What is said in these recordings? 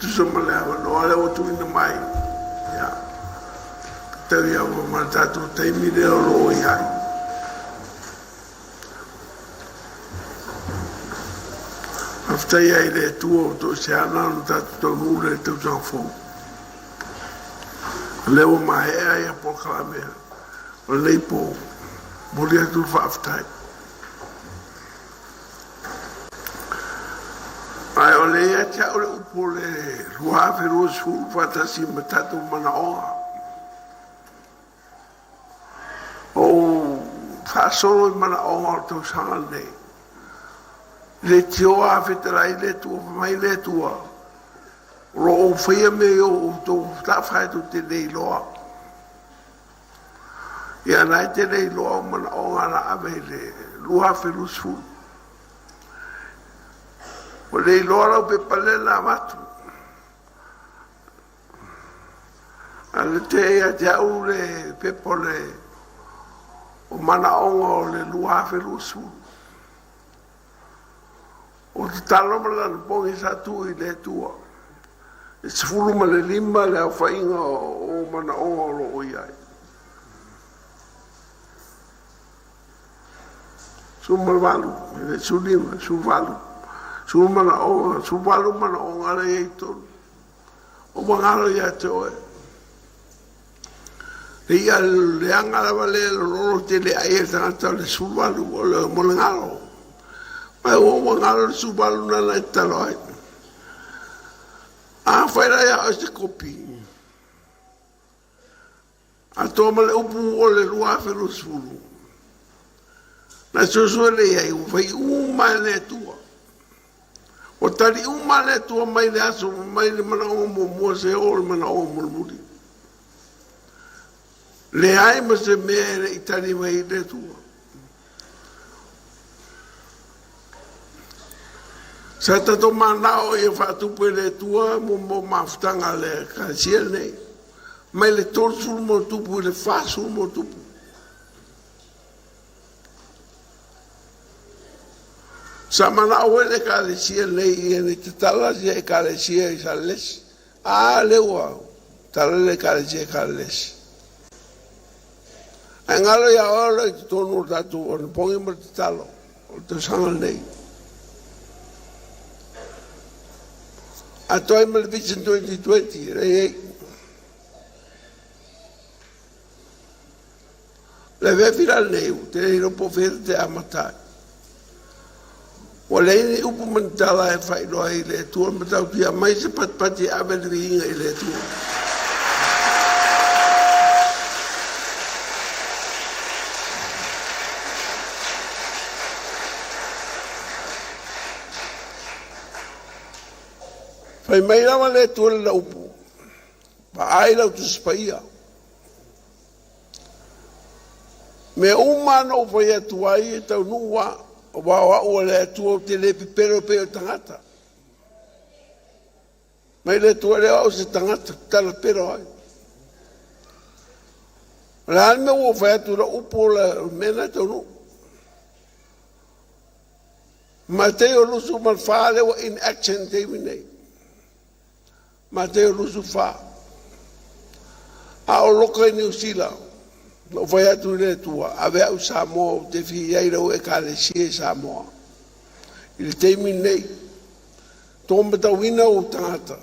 Tusa ma le avanoa lea ua tuuina mai, ia, tau ia ma le tatou taimi lea o lo o i ai. Faafetai ai i le Atua ua toeseana ona tatou taunuu i le tausaga fou. O lea ua maea ia polokalame o lenei po, momoli atu le faafetai. Ae o lea ia te au le upu o le 2020 faatasi ma tatou manaoga. Ou faasolo i manaoga o le tausaga lenei. Leitioa a fetalai le Atua, fai mai le Atua, o lo o ou faia mea i o outou tafa e tou te le iloa. Ia na e te le iloa o manaoga na ave i le 2020. Ua le iloa lau pepa lea na avatu. A o le te ia te au le pepa o le o manaoga o le 2020. O tatalo ma lana pogi sa tuu i le Atua. E 15 le aofaiga o manaoga o lo o i ai. 18, 15, 18, 10 manaoga, 18 manaoga lea e i ai i totonu. O magalo ia te oe. Le ia leaga lava lea lololo te le ai e le tagata o le 18 o le mo le galo. Mai ua ua galo le 18 nana e tatalo ai. A fai la ia oe se kopi. Atoa ma le upu o le 2020. Na suesue le iai ua fai uma e le Atua. Ua tali uma le Atua mai le aso mai le manaoga muamua se oo le manaoga mulimuli. Leai ma se mea e le i tali mai i le Atua. Sa tatou manao ia faatupe e le Atua mo mafutaga a le Ekalesia lenei, mai le 30 ma tupu i le 40 ma tupu. Sa manao foi le Ekalesia lenei ia ni tatala sia Ekalesia i Salelesi. A lea ua tala le Ekalesia i Salelesi. Ae galo ia oe o lo o i totonu o le tatou anapogi ma le tatalo o le tausaga lenei. Atoa ai ma le Vision 2020 lea e i ai. Le vefi la lenei, ou te le iloa po o fea te amata ai. Ua leai ni upu ma ni tala e faailoa ai i le Atua le matautia mai se patipati e ave le viiga i le Atua. Fai mai lava le Atua lana upu, vaai lau Tusi Paia. Mea uma na ou fai atu ai e taunuu lava, aua o au o le Atua ou te le pepelo pei o tagata. Mai le Atua lea o au se tagata talapelo ai. O le a le mea ua ou fai atu i lau upu o le mea lena e taunuu. Mateo 24 lea ua in action taimi nei. Mateo 24. A o loka i Niu Sila, na ou fai atu i le Atua, ave au i Samoa ou te fia i ai i lau Ekalesia i Samoa. I le taimi lenei, tō matauina ou tagata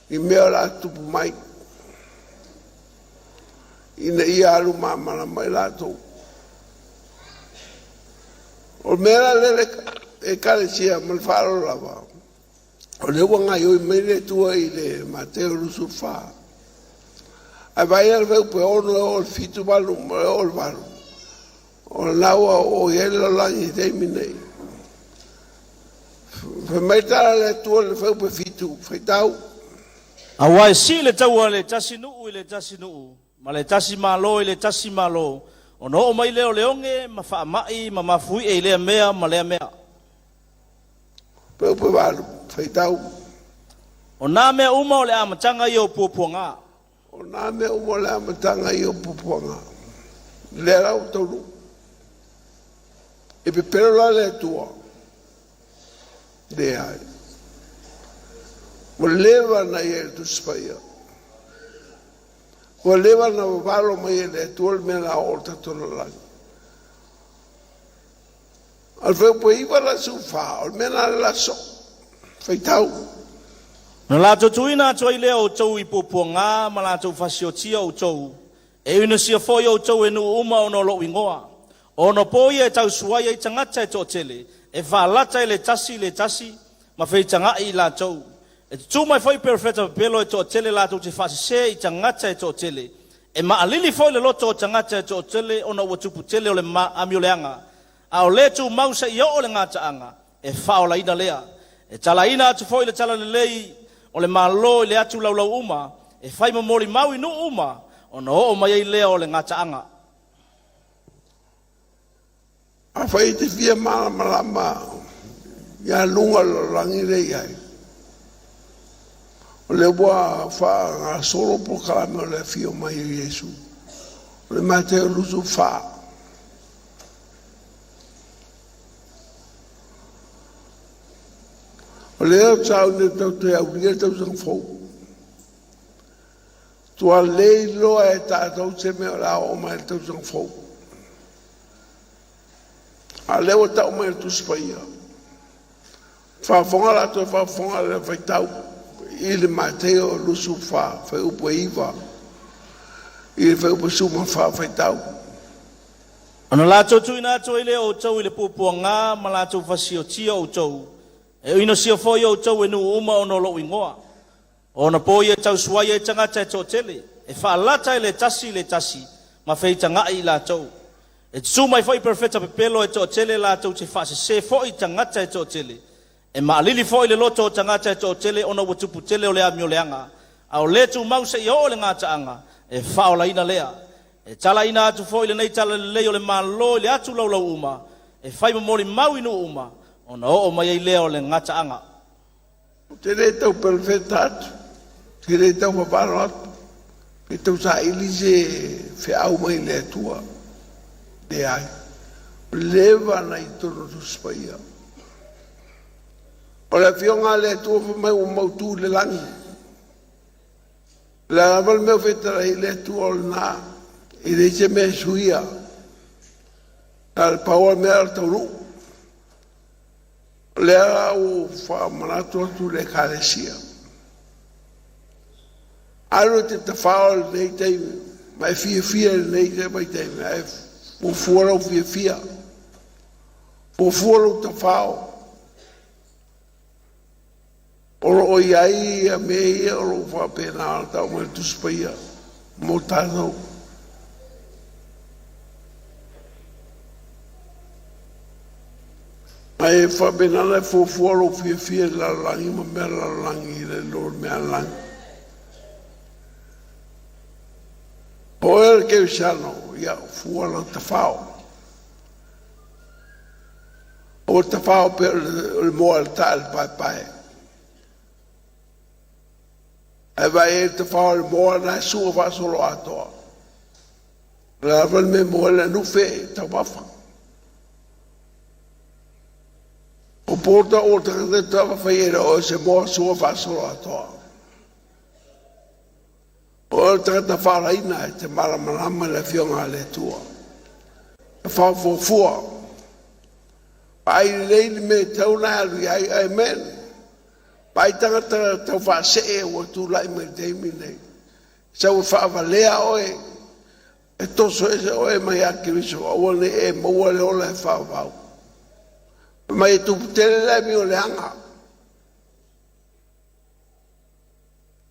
i mea o le a tutupu mai, ina ia alu malamalama i latou. O le mea la lea le Ekalesia ma le faaaloalo lava, o lea ua gaoioi mai le Atua i le Mateo 24. Ae vaai le fuaiupu e 6 e oo i le 7, 8 e oo i le 8. O lena ua oo i ai le lalolagi i le taimi nei. Fai mai tala le Atua i le fuaiupu e 7, faitau. Aua e sii le taua a le tasi nuu i le tasi nuu, ma le tasi malo i le tasi malo, ona oo mai lea o le oge ma faamai ma mafuie i lea mea ma lea mea. Fuaiupu e 8, faitau. O nā mea uma o le amataga ia o puapuaga. O nā mea uma o le amataga ia o puapuaga. Lea la ua taunuu. E pepelo la le Atua. Leai. Ua leva na i ai le Tusi Paia. Ua leva na vavalo mai e le Atua le mea na oo le tatou lalolagi. O le fuaiupu e 9 la 14, o le mea lena le la soo. Faitau. Na latou tuuina atu ai lea o outou i puapuagā ma latou fasiotia outou, e inosia foi outou e nuu uma ona o lou igoa. O ona po ia e tausuai ai tagata e toatele, e faalata i le tasi i le tasi, ma feitagaʻi i latou. E tutū mai foi perofeta pepelo e toatele latou te faasesē i tagata e toatele. E maalili foi le loto o tagata e toatele ona ua tupu tele o le amioleaga. A o le tumau seia oo i le gataaga, e faaolaina lea. E talaina atu foi le talalelei o le Malo i le atu laulau uma, e fai ma molimau i nuu uma, ona oo mai ai lea o le gataaga. Afai e te fia malamalama ia luga o le lalolagi lea e i ai, o lea ua faagasolo polokalame o le afio mai o Iesu, o le Mateo 24. O lea ou te sauni e tatou te aulia le tausaga fou. Ua le iloa e tatou se mea o le a oo mai i le tausaga fou. A o lea ua tau mai e le Tusi Paia, faafofoga latou e faafofoga i le faitau i le Mateo 24, fuaiupu e 9 i le fuaiupu 14, faitau. Ona latou tuuina atu ai lea o outou i le puapuagā ma latou fasiotia outou, e inosia foi outou e nuu uma ona o lou igoa. O ona po ia e tausuai ai tagata e toatele, e faalata i le tasi i le tasi, ma feitagaʻi i latou. E tutū mai foi perofeta pepelo e toatele latou te faasesē foi i tagata e toatele. E maalili foi le loto o tagata e toatele ona ua tupu tele o le amioleaga. A o le tumau seia oo i le gataaga, e faaolaina lea. E talaina atu foi lenei talalelei o le Malo i le atu laulau uma, e fai ma molimau i nuu uma, ona oo mai ai lea o le gataaga. Ou te le tau perofeta atu, ou te le tau vavalo atu, pe tau saili se feau mai le Atua. Leai, ua leva ona i totonu o le Tusi Paia. O le Afioga a le Atua fai mai ua mautu i le lagi. O le a lava le mea o fetalai ai le Atua o lena, e leai se mea e suia. Na o le pau lava le mea o le taunuu. O lea la ua ou faamanatu atu i le Ekalesia, alu e te tafao i lenei taimi ma e fiafia i lenei vaitaimi, ae fuafua lou fiafia, fuafua lou tafao. O lo o i ai ia mea ia o lo o faapena ona tau mai le Tusi Paia mo tatou. Ae faapena ona e fuafua lou fiafia i le lalolagi ma mea o le lalolagi i lo le mea a le lagi. O oe o le kerisiano, ia fua lou tafao. Aua le tafao pei o le moa i le tae o le paepae. Ae vaai i ai i le tafao o le moa na e sua faasoloatoa. O le a lava le mea e maua ai le anufe e taumafa. O pota o tagata taumafai e le o se moa sua faasoloatoa. O le tagata faalaina e te malamalama i le Afioga a le Atua. E whaofuafua. Vaai lelei le mea e tatau ona e alu i ai. Amen. Vaai tagata tau faasee ua tulai mai i le taimi lenei. Sau e faavalea oe, e toso ese oe mai ia Keriso, aua ne i e maua le ola e faavavau. Fai mai e tupu tele le amioleaga.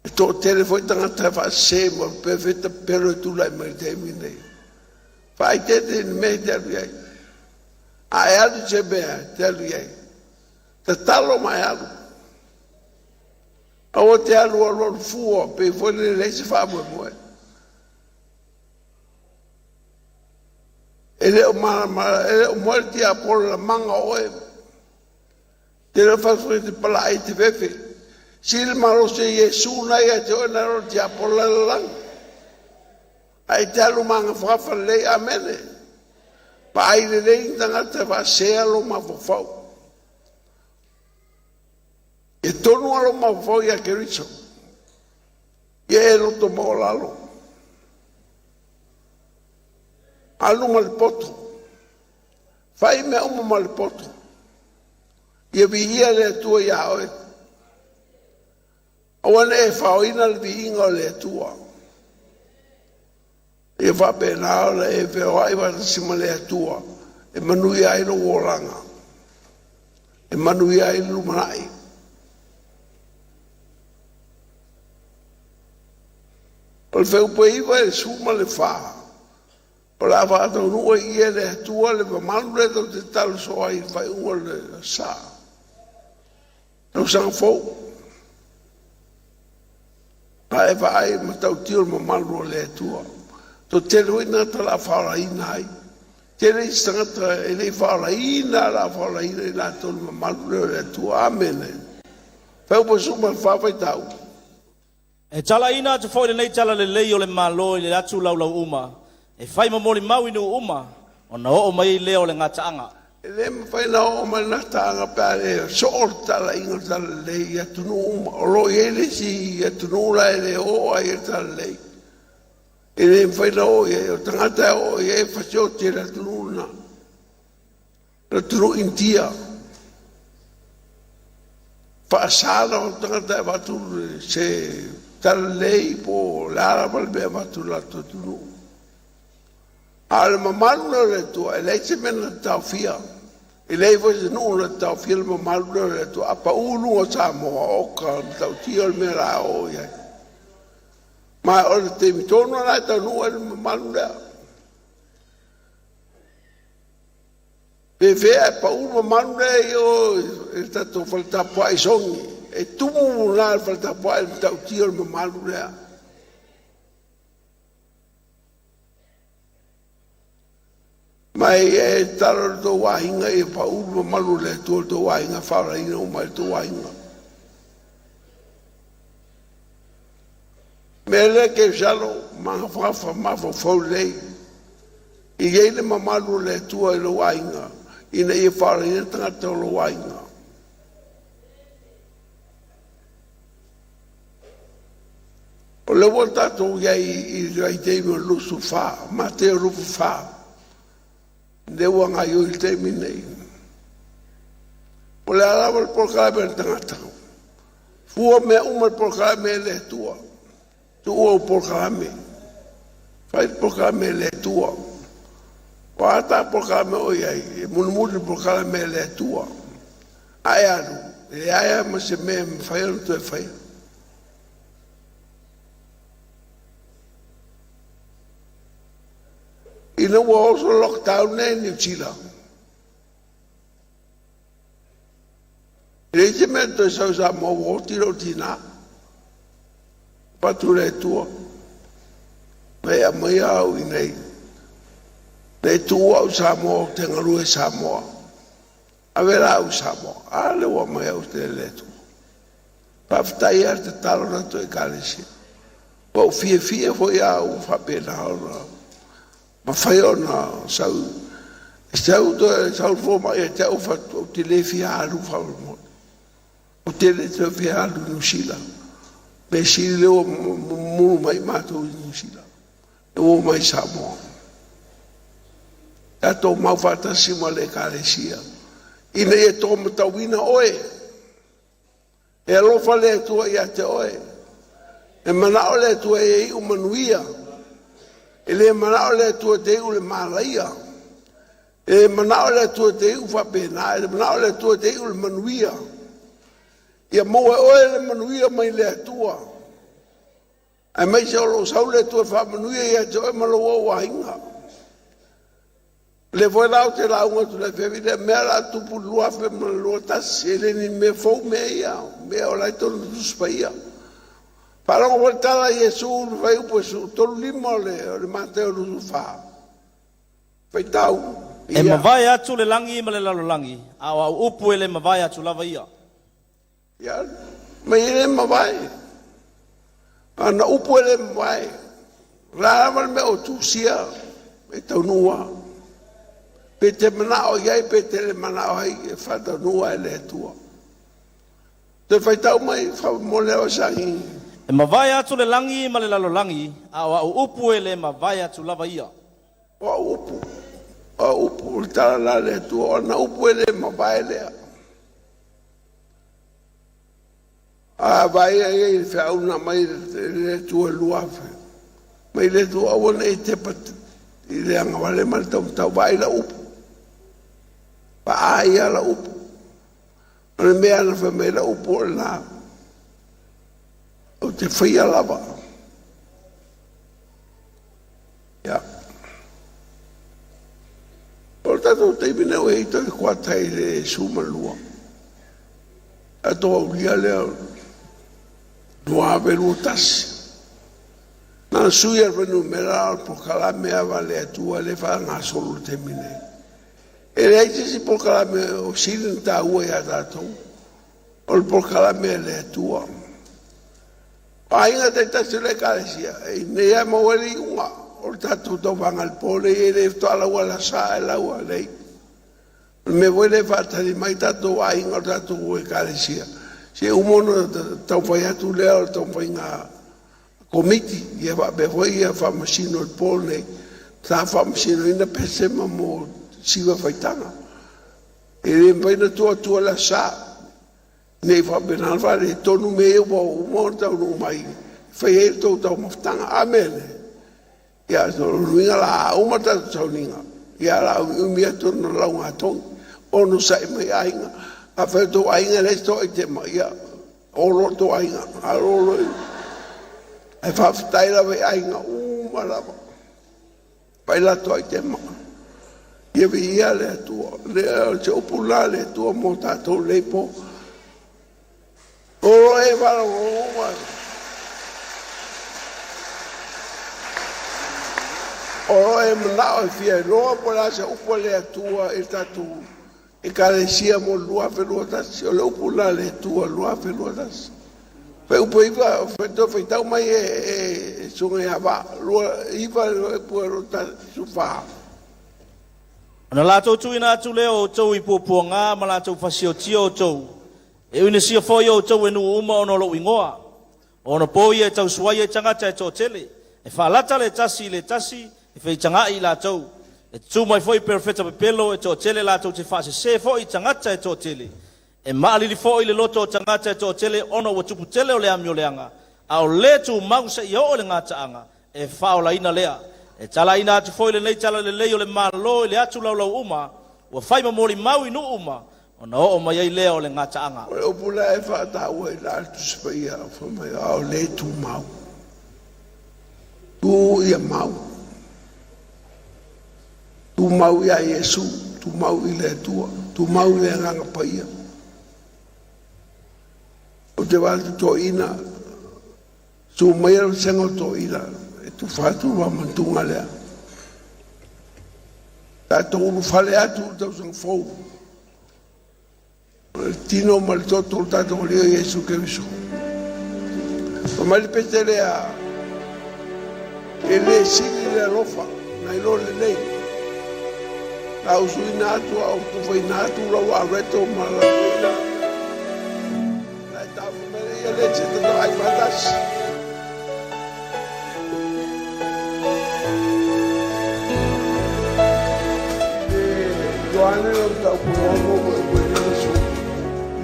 E toatele foi tagata e faasese ma perofeta pepelo e tulai mai i le taimi lenei. Faaeteete i le mea e te alu i ai. A e alu i se mea, e te alu i ai. Tatalo ma e alu. Aua te alu alualu fua, pei foi lele e leai se faamoemoe. E le o malamalama, e le o moe le tiapolo i le lamaga o oe. Te le o fai te palai i te fefe. Sili le malosi o Iesu na ia te oe nai lo le tiapolo la e lalolagi. Ae te alu magafagafa lelei, amene. Vaai lelei ni tagata e faasea lou mafaufau. Ia tonu lava lou mafaufau ia Keriso, ia e loto maualalo, alu ma le poto, fai mea uma ma le poto. Ia viia le Atua ia oe. Aua ne i e faoina le viiga o le Atua. Ia faapena ona e feoai faatasi ma le Atua e manuia ai lou olaga, e manuia ai le lumanai. O le fuaiupu e 9 i le 14, o le a faataunuu ai i i e le Atua le mamalu lea tatou te tatalo sosoo ai i le faaiuga o le sa tausaga fou. A e vaai e matautia le mamalu o le Atua. Toatele foi tagata o le a faaolaina ai. Tele isi tagata e le i faaolaina, o le a faaolaina i latou i le mamalu lea o le Atua. Amene. Fuaiupu 14 faitau. E talaina atu foi lenei talalelei o le Malo i le atu laulau uma, e fai ma molimau i nuu uma, ona oo mai ai lea o le gataaga. E le mafai ona oo mai le gataaga pe a le soo le talaiga o le talalelei i atunuu uma. O lo o i ai le isi atunuu la e le oo lava i ai le talalelei. E le mafai ona oo i ai. O tagata e oo i ai e fasioti e le atunuu lena. O le atunuu Initia. Faasa ona o tagata e avatu se talalelei po o le a lava le mea e avatu i le latou atunuu. A o le mamalu lea o le Atua, e leai se mea na te taofia. E leai foi se nuu na te taofia le mamalu lea o le Atua. A pau i luga o Samoa, oka, o le matautia o le mea o le a oo i ai. Ma o le taimi tonu lava lena e taunuu ai le mamalu lea. Pe fea ae pau le mamalu lea i o i le tatou fale tapuai i Sogi. E tumu la le fale tapuai i le matautia o le mamalu lea. Ma e tatalo i le tou aiga ia pau le mamalu o le Atua i le tou aiga, faaolaina uma ai le tou aiga. Mea lea kerisiano, magafagafa ma mafaufau lelei. E i ai le mamalu o le Atua i lou aiga, ina ia faaolaina tagata o lou aiga. O lea ua tatou i ai i le vaitaimi o le 24, Mateo 24, lea ua gaoioi i le taimi lenei. O le a lava le polokalame a le tagata, fua mea uma i le polokalame a le Atua. Tuua au polokalame, fai le polokalame a le Atua. O a ta polokalame o i ai, e mulimuli le polokalame a le Atua. A e alu, e leai lava ma se mea e mafai ona toe faia. Ina ua oso le lockdown nei i Niu Sila, e leai se mea na toe sau i Samoa, ua oti lou tinā. Avatu i le Atua, na e aumaia au i nei. Na e tuua au i Samoa ou te galue i Samoa. Ave la au i Samoa. A lea ua aumai au e le Atua. Faafetai lava le tatalo na tou ekalesia. Ua ou fiafia foi au ua faapena ona mafai ona sau. E sau toe sau le fomai ia te au fai atu, ou te le fia alu faamolemole. Ou te le toe fia alu i Niu Sila. Mea sili lea ua mumulu mai matou i Niu Sila. E ua mai Samoa. Tatou mau faatasi ma le ekalesia. Ina ia taumatauina oe. E alofa le Atua ia te oe. E manao le Atua e iu manuia. E le manao le Atua e te iu i le malaia. E manao le Atua e te iu faapena. E manao le Atua e te iu i le manuia. Ia maua e oe le manuia mai le Atua. Aemaise o lo o sau le Atua e faamanuia ia te oe ma lou au aiga. O lea foi la ou te lauga atu i le afiafi lea, mea la tupu i le 2021, e le ni mea fou mea ia, mea o la e i totonu o le Tusi Paia. Faalogo foi le tala a Iesu i le fuaiupu e 35 o le Mateo 24. Faitau. E mavae atu le lagi ma le lalolagi, a o au upu e le mavae atu lava ia. Ia, mai e le mavae. Ana upu e le mavae. O le a lava le mea o tusia e taunuu lava. Pe te manao i ai, pe te le manao ai, e faataunuu lava e le Atua. Toe faitau mai faamolemole o Sagi. E mavae atu le lagi ma le lalolagi, a o au upu e le mavae atu lava ia. O au upu, o au upu, o le tala la le Atua, o ana upu e le mavae lea. A vaai ai i le feau na aumai e le Atua i le 2000, mai le Atua aua ne i tepa i le agavale ma le taumatau, vaai lau upu, vaai lava lau upu. O le mea na fai mai lau upu o le la, ou te faia lava. Ia. O le tatou taimi nei ua i ai toe kuata i le 12. Tatou aulia lea 2021. Na ona sui lava o le fuainumera o le polokalame lava a le Atua lea e faagasolo i le taimi nei. E leai se isi polokalame o sili ona taua ia tatou, o le polokalame a le Atua. O aiga taitasi o le Ekalesia, e i inei lava e maua ai le iuga o le tatou tauvaga i le po lenei, e le faatoa laua i le Aso Sa ae laua, leai. O le mea foi lea e faatali mai tatou aiga o le tatou Ekalesia, se i uma ona taumafai atu lea o le taumafaiga a Komiti, ia faapea foi ia Faamasino i le po lenei, sa faamasinoina Pesema mo siva faitaga. E le mafai ona tuu atu i le Aso Sa, ne i faapena ona faaletonu mea ia ua uma ona taunuu mai e fai ai le tou taumafataga. A mea lea, ia, o lona uiga o le a uma le tatou sauniga, ia o le a umiumi atu ona o le laugatogi. Onosai mai aiga. Afai o outou aiga e leai se aitema, ia o loa le tou aiga. Alo loa. Ae faafetai lava i aiga uma lava. Fai latou aitema. Ia viia le Atua. Lea o se upu la a le Atua mo tatou nei po. O e faalogologo mai. O lo e manao e fia iloa po o le a se upu a le Atua i le tatou Ekalesia mo le 2021. O le upu la a le Atua 2021. Fai upu e iva, toe faitau mai e susuga ia Vaa, lua iva upu e 24. Ona latou tuuina atu lea o outou i puapuaga ma latou fasiotia outou, e uinesia foi outou e nuu uma ona o lou igoa. O ona po ia e tausuai ai tagata e toatele, e faalata le tasi i le tasi, e feitaga'i i latou. E tutū mai foi perofeta pepelo e toatele latou te faasesē foi i tagata e toatele. E maalili foi le loto o tagata e toatele ona ua tupu tele o le amioleaga, a o le tumau seia oo i le gataaga, e faaolaina lea. E talaina atu foi lenei talalelei o le Malo i le atu laulau uma, ua fai ma molimau i nuu uma, ona oo mai ai lea o le gataaga. O le upu la e faataua i la le Tusi Paia, fai mai, a o le tumau. Tu ia mau. Tumau ia Iesu, tumau i le Atua, tumau i le Agaga Paia. Ou te vaai atu toeaina, susu maia le vasega o toeaina e tufa atu le faamanatuga lea. Tatou ulufale atu i le tausaga fou, o le tino ma le toto o le tatou Alii o Iesu Keriso. Fai mai le pete lea, e le sili le alofa nai lo lelei. La usuina atu a o tufaina atu lau areto ma lau ina. La e tafa mai ia le se tatou ai faatasi. Ioane lau taupu ono foi upu e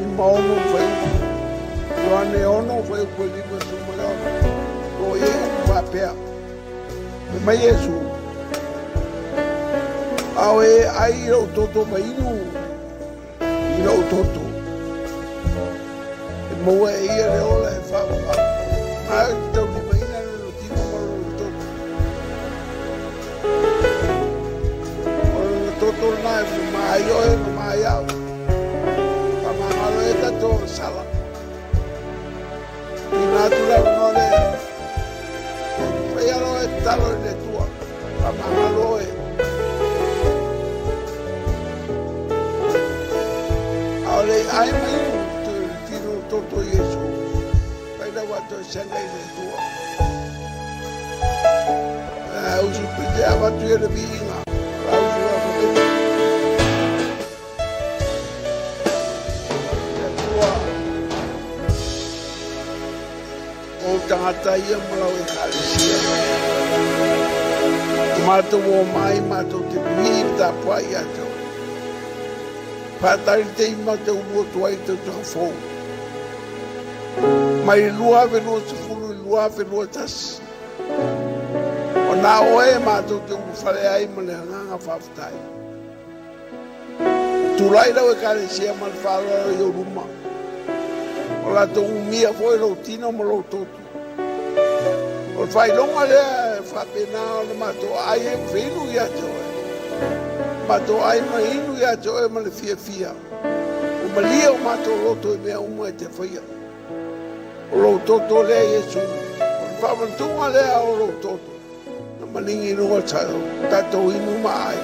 56 foi upu. Ioane 6 foi upu e 56. O i ai upu faapea. Fai mai Iesu, a o e ai i lou toto ma inu i lou toto, e maua e ia le ola e faavavau. Na e te taulimaina lona tino ma lona toto. O lona toto lena e mama ai oe, mama ai au. Faamagalo ai tatou agasala. Tuuina atu le avanoa lea. Fai alo e tatalo i le Atua. Faamagalo oe. A o le ai mai inu le tino toto i Iesu. Fai lau atoesega i le Atua. Usu pite avatu ia le viiga. La usu la whakaiti. Le Atua. O tagata ia ma lau ekalesia. O matou o mai matou te pii tapuai ia te oe. Whātari te ima te ulu atu ai te tausaga fou. Mai le 2020 i le 2021. O nā oe matou te ulufale ai ma le agaga faafetai. Tulai lau ekalesia ma le faaaloalo i ou luma. O latou umia foi lou tino ma lou toto. O le faailoga lea e faapena ona matou aai ai ma feinu ia te oe. Matou aai ma inu ia te oe ma le fiafia. Ua malie o matou loto i mea uma e te faia. O lou toto lea Iesu, o le faamanatuga lea o lou toto. Na maligi i luga o tatou inu ma ai.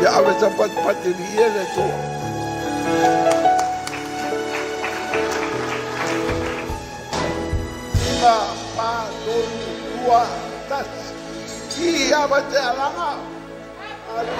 Ia ave tapatipati viia le Atua. Lima, fa, tolu, lua, tasi. I ava te alaga. Ave